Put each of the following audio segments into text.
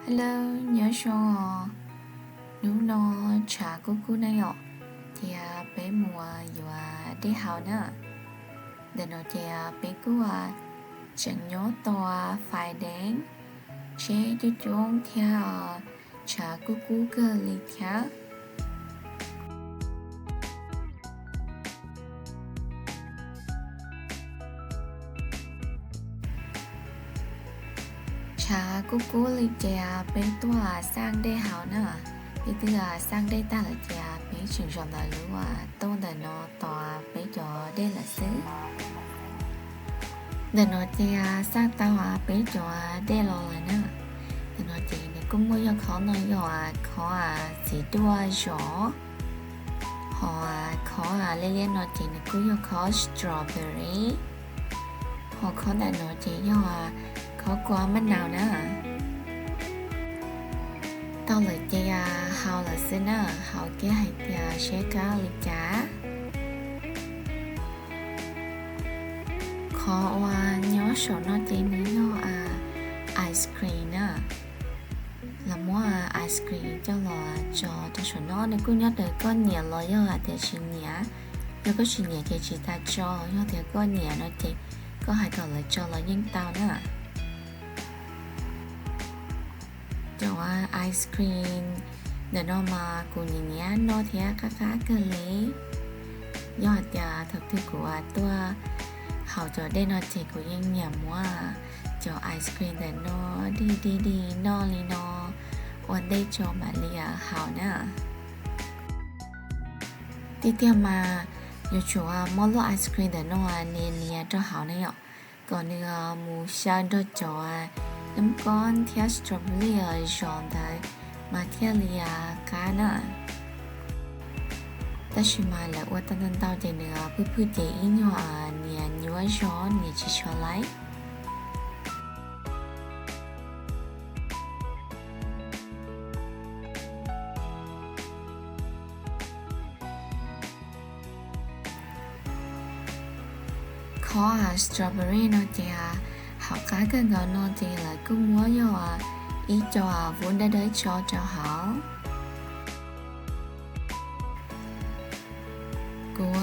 Hello, nyob zoo os. Hnub no tshav kub kub na yom, ces peb mus yuav dej haus na. Ntawm no ces peb kuj tseem nyob tau fais deev, tsheb coob coob thiab, tshav kub kub kawg li thiab. Tshav kub kub li ces peb tuaj xaj dej haus na. Peb twb xaj dej tag lawm ces peb tseem zaum ntawm lub tuj ntawm no tos peb cov dej lawm xwb. Ntawm no ces xaj tau peb cov dej los lawm na. Ntawm no ces nws kuj muaj yog qhov no yog qhov txiv duaj zos, ho qhov liab liab no ces nws kuj yog qhov strawberry, ho qhov ntawm no ces yog qhov kua maj nau na. Tau lawm ces haus lawm xwb na, haus kiag hais tias seb qab li cas. Qhov uas nyob saum no ces nws yog ice cream na. Lawv muab ice cream coj los tso rau saum no, nws kuj nyob raws koj nyiam los yog hais tias tsis nyiam. Yog koj tsis nyiam ces tsis tas tso, yog tias koj nyiam no ces koj hais kom lawv tso los yeej tau na. Cov ice cream ntawm no mas kuv nyiam nyiam noj thiab qab qab kawg li. Yog hais tias thaum twg kuv tuaj haus cov dej no ces kuv yeej nyiam muab cov ice cream ntawm no dig dig dig noj li no ua ntej tso mam li haus na. Tiag tiag mas yuav tsum muab lub ice cream ntawm no nias nias rau hauv na yom, kom nws mus xyaw nrog cov nab kob thiab strawberry zos ntawd mas thiaj li qab na. Tab sis mas lawv ua tau ntau ntau ces nws phwj phwj ces ib nyuag nias nyuaj zog nias tsis tshua laib. Qhov strawberry no ces hauv qab kawg nkaus no ces lawv kuj muab yog ib co vuv dawb dawb tso rau hauv. Kuv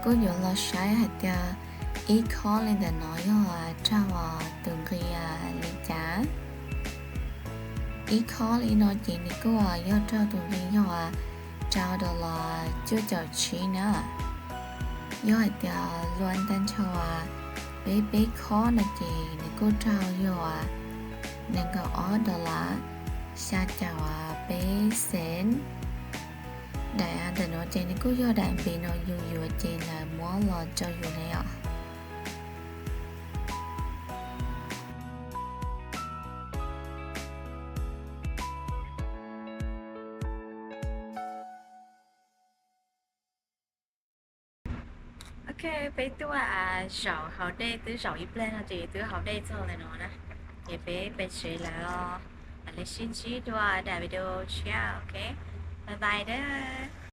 kuj yuav los saib hais tias ib khob li ntawm no yog raug tus nqi li cas. Ib khob li no ces nws kuj yog raug tus nqi yog rau dollar cuaj caum tsib na. Yog hais tias luaj ntau nrho peb peb khob no ces nws kuj raug yog nees nkaum ob dollar xya caum peb xees. Daim ntawm no ces nws kuj yog daim npe no yus yuav ces lawv muab los rau yus na yom. Ok, peb tuaj zaum haus dej, twb zaum ib pliag no ces twb haus dej txog li no na. Ces peb pem tsev lawm os. Mam li sib ntsib dua daim video tshiab, ok. Bye bye nawb.